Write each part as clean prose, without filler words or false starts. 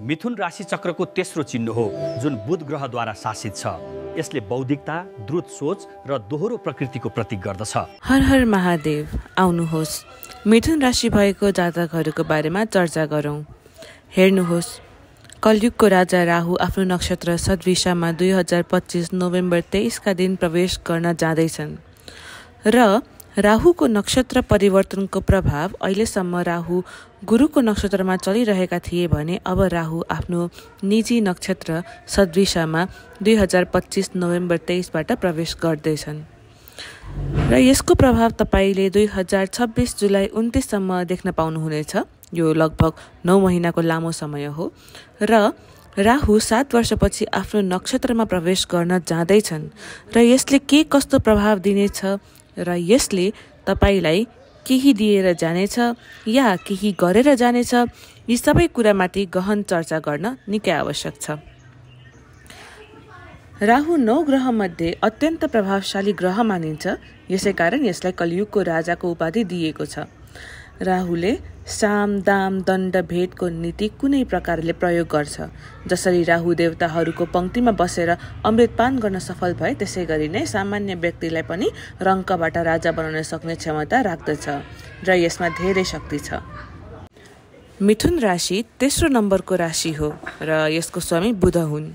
मिथुन राशि चक्रको तेस्रो चिन्ह हो जुन बुध ग्रहद्वारा शासित छ। यसले बौद्धिकता, द्रुत सोच र दोहोरो प्रकृतिको प्रतीक गर्दछ। हर हर महादेव, आउनुहोस् मिथुन राशि भएको जातकहरूको बारेमा चर्चा गरौँ। हेर्नुहोस्, कलयुगको राजा राहु आफ्नो नक्षत्र सद्विषामा 2025 नोभेम्बर 23 का दिन प्रवेश गर्न जाँदैछन् र राहुको नक्षत्र परिवर्तनको प्रभाव अहिलेसम्म राहु गुरुको नक्षत्रमा चलिरहेका थिए भने अब राहु आफ्नो निजी नक्षत्र सद्विषामा 2025 नोभेम्बर 23बाट प्रवेश गर्दैछन् र यसको प्रभाव तपाईले 2026 जुलाई 29 सम्म देख्न पाउनुहुनेछ। यो लगभग 9 महिनाको लामो समय हो र राहु 7 वर्षपछि आफ्नो नक्षत्रमा प्रवेश गर्न जाँदैछन् र यसले के कस्तो प्रभाव दिनेछ र यसले तपाईलाई केही दिएर जानेछ या केही गरेर जानेछ, यी सबै कुरामाथि गहन चर्चा गर्न निकै आवश्यक छ। राहु 9 ग्रह मध्ये अत्यन्त प्रभावशाली ग्रह मानिन्छ, यसैकारण यसलाई कलियुगको राजाको उपाधि दिएको छ। राहुले साम दाम दण्ड भेदको नीति कुनै प्रकारले प्रयोग गर्छ। जसरी राहु देवताहरूको पंक्तिमा बसेर अमृतपान गर्न सफल भए, त्यसै गरी नै सामान्य व्यक्तिलाई पनि रङ्कबाट राजा बनाउन सक्ने क्षमता राख्दछ र यसमा धेरै शक्ति छ। मिथुन राशि तेस्रो नम्बरको राशि हो र यसको स्वामी बुध हुन्।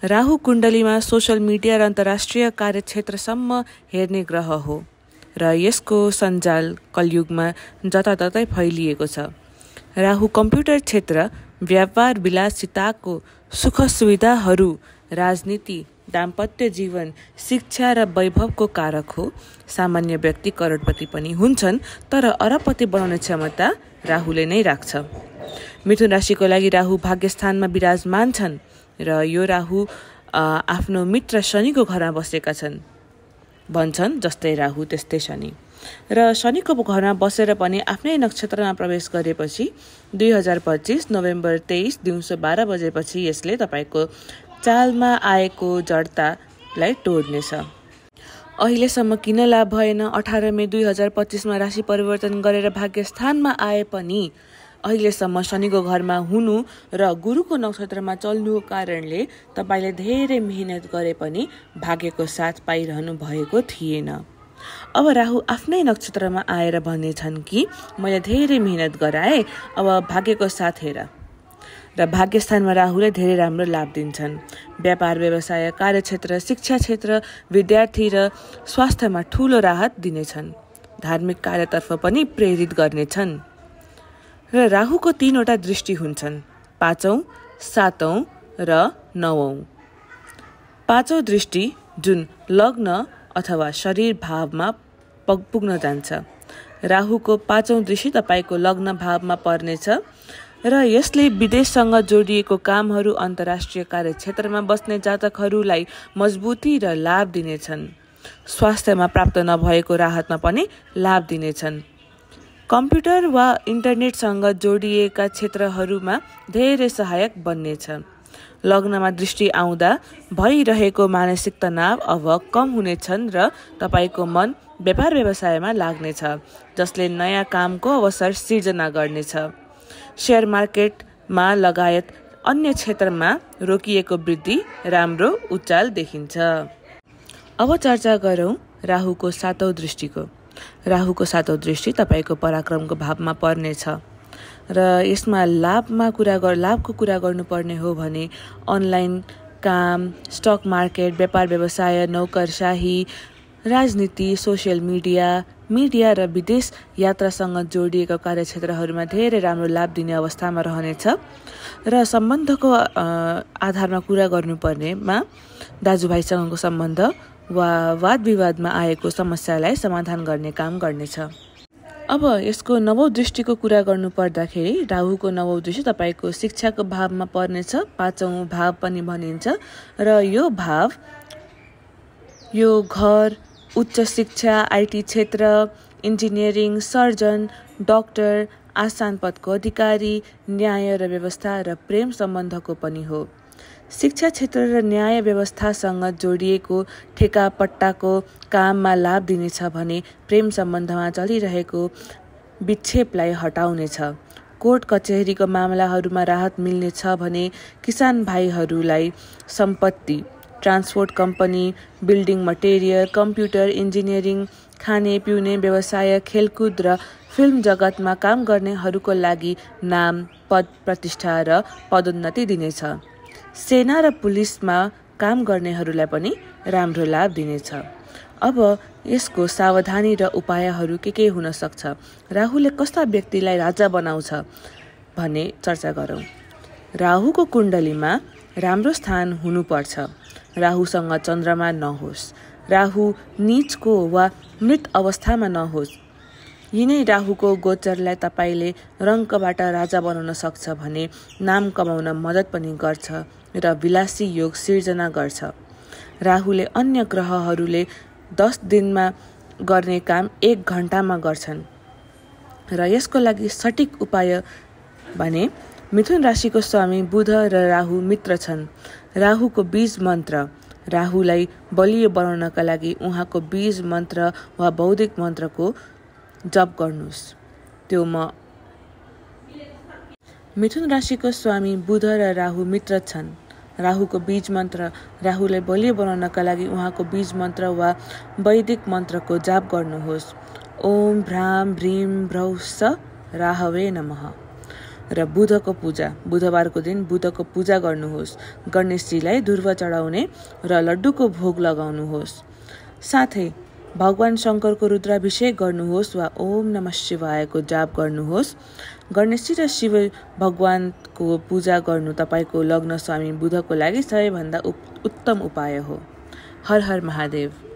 राहु कुण्डलीमा सोशल मिडिया र अन्तर्राष्ट्रिय कार्यक्षेत्रसम्म हेर्ने ग्रह हो र यसको सञ्जाल कलयुगमा जताततै फैलिएको छ। राहु कम्प्युटर क्षेत्र, व्यापार विलासिताको सुख सुविधाहरू, राजनीति, दाम्पत्य जीवन, शिक्षा र वैभवको कारक हो। सामान्य व्यक्ति करोडपति पनि हुन्छन्, तर अरबपति बनाउने क्षमता राहुले नै राख्छ। मिथुन राशिको लागि राहु भाग्यस्थानमा विराजमान छन् र यो राहु आफ्नो मित्र शनिको घरमा बसेका छन्। भन्छन् जस्तै राहु त्यस्तै शनि, र शनिको घरमा बसेर पनि आफ्नै नक्षत्रमा प्रवेश गरेपछि 2025 नोभेम्बर 23 दिउँसो 12 बजेपछि यसले तपाईको चालमा आएको जडतालाई तोड्नेछ। अहिलेसम्म किन लाभ भएन? 18 मे 2025 मा राशि परिवर्तन गरेर भाग्यस्थानमा आए पनि अहिलेसम्म शनिको घरमा हुनु र गुरुको नक्षत्रमा चल्नुको कारणले तपाईले धेरै मेहनत गरे पनि भाग्यको साथ पाइरहनु भएको थिएन। अब राहु आफ्नै नक्षत्रमा आएर भन्नेछन् कि मैले धेरै मेहनत गराए, अब भाग्यको साथ हेर। र भाग्यस्थानमा राहुले धेरै राम्रो लाभ दिन्छन्। व्यापार व्यवसाय, कार्यक्षेत्र, शिक्षा क्षेत्र, विद्यार्थी र स्वास्थ्यमा ठूलो राहत दिनेछन्। धार्मिक कार्यतर्फ पनि प्रेरित गर्नेछन्। र राहुको 3वटा दृष्टि हुन्छन्, 5औं, 7औं र 9औं। 5औं दृष्टि जुन लग्न अथवा शरीर भावमा पुग्न जान्छ। राहुको 5औं दृष्टि तपाईको लग्न भावमा पर्नेछ र यसले विदेशसँग जोडिएको कामहरू, अन्तर्राष्ट्रिय कार्यक्षेत्रमा बस्ने जातकहरूलाई मजबुती र लाभ दिनेछन्। स्वास्थ्यमा प्राप्त नभएको राहतमा पनि लाभ दिनेछन्। कम्प्युटर वा इन्टरनेटसँग जोडिएका क्षेत्रहरूमा धेरै सहायक बन्नेछ। लग्नमा दृष्टि आउँदा भइरहेको मानसिक तनाव अब कम हुनेछन् र तपाईको मन व्यापार व्यवसायमा लाग्नेछ, जसले नयाँ कामको अवसर सिर्जना गर्नेछ। शेयर मार्केटमा लगायत अन्य क्षेत्रमा रोकिएको वृद्धि राम्रो उचाल देखिन्छ। अब चर्चा गरौँ राहुको 7औं दृष्टिको। राहुको 7औं दृष्टि तपाईको पराक्रमको भावमा पर्नेछ र यसमा लाभको कुरा गर्नुपर्ने हो भने अनलाइन काम, स्टक मार्केट, व्यापार व्यवसाय, नौकरशाही, राजनीति, सोसियल मिडिया र विदेश यात्रासँग जोडिएका कार्यक्षेत्रहरूमा धेरै राम्रो लाभ दिने अवस्थामा रहनेछ। र सम्बन्धको आधारमा कुरा गर्नुपर्नेमा दाजुभाइसँगको सम्बन्ध वा वाद विवादमा आएको समस्यालाई समाधान गर्ने काम गर्नेछ। अब यसको 9औं दृष्टिको कुरा गर्नु पर्दाखेरि राहुको 9औं दृष्टि तपाईको शिक्षाको भावमा पर्नेछ। 5औं भाव पनि भनिन्छ र यो भाव यो घर, उच्च शिक्षा, आइटी क्षेत्र, इन्जिनियरिङ, सर्जन, डाक्टर, आसान पदको अधिकारी, न्याय र व्यवस्था र प्रेम सम्बन्धको पनि हो। शिक्षा क्षेत्र र न्याय व्यवस्थासँग जोडिएको ठेका पट्टाको काममा लाभ दिनेछ भने प्रेम सम्बन्धमा चलिरहेको विक्षेपलाई हटाउनेछ। कोर्ट कचहरीको मामलाहरूमा राहत मिल्नेछ भने किसान भाइहरूलाई सम्पत्ति, transport company, building material, computer engineering, खाने पिउने व्यवसाय, खेलकुद र फिल्म जगतमा काम गर्नेहरूको लागि नाम, पद, प्रतिष्ठा र पदोन्नति दिनेछ। सेना र पुलिसमा काम गर्नेहरूलाई पनि राम्रो लाभ दिनेछ। अब यसको सावधानी र उपायहरू के हुन सक्छ, राहुले कस्ता व्यक्तिलाई राजा बनाउँछ भने चर्चा गरौँ। राहुको कुण्डलीमा राम्रो स्थान हुनुपर्छ। राहुसँग चन्द्रमा नहोस्, राहु नीचको वा मृत अवस्थामा नहोस्। यिनै राहुको गोचरलाई तपाईँले रङ्कबाट राजा बनाउन सक्छ भने नाम कमाउन मद्दत पनि गर्छ र विलासी योग सिर्जना गर्छ। राहुले अन्य ग्रहहरूले 10 दिनमा गर्ने काम 1 घण्टामा गर्छन् र यसको लागि सठिक उपाय भने मिथुन राशिको स्वामी बुध र राहु मित्र छन्। राहुको बीज मन्त्र, राहुलाई बलियो बनाउनका लागि उहाँको बीज मन्त्र वा बौद्धिक मन्त्रको जप गर्नुहोस्। त्यो मिथुन राशिको स्वामी बुध र राहु मित्र छन्। राहुको बीज मन्त्र, राहुलाई बलियो बनाउनका लागि उहाँको बीज मन्त्र वा वैदिक मन्त्रको जाप गर्नुहोस्। ओम भ्राम भ्रीम भ्रौ स राहवे नमः। र बुधको पूजा, बुधबारको दिन बुधको पूजा गर्नुहोस्। गणेशजीलाई ध्रुव चढाउने र लड्डुको भोग लगाउनुहोस्। साथै भगवान शङ्करको रुद्राभिषेक गर्नुहोस् वा ओम नमः शिवायको जाप गर्नुहोस्। गणेशजी र शिव भगवानको पूजा गर्नु तपाईँको लग्न स्वामी बुधको लागि सबैभन्दा उत्तम उपाय हो। हर हर महादेव।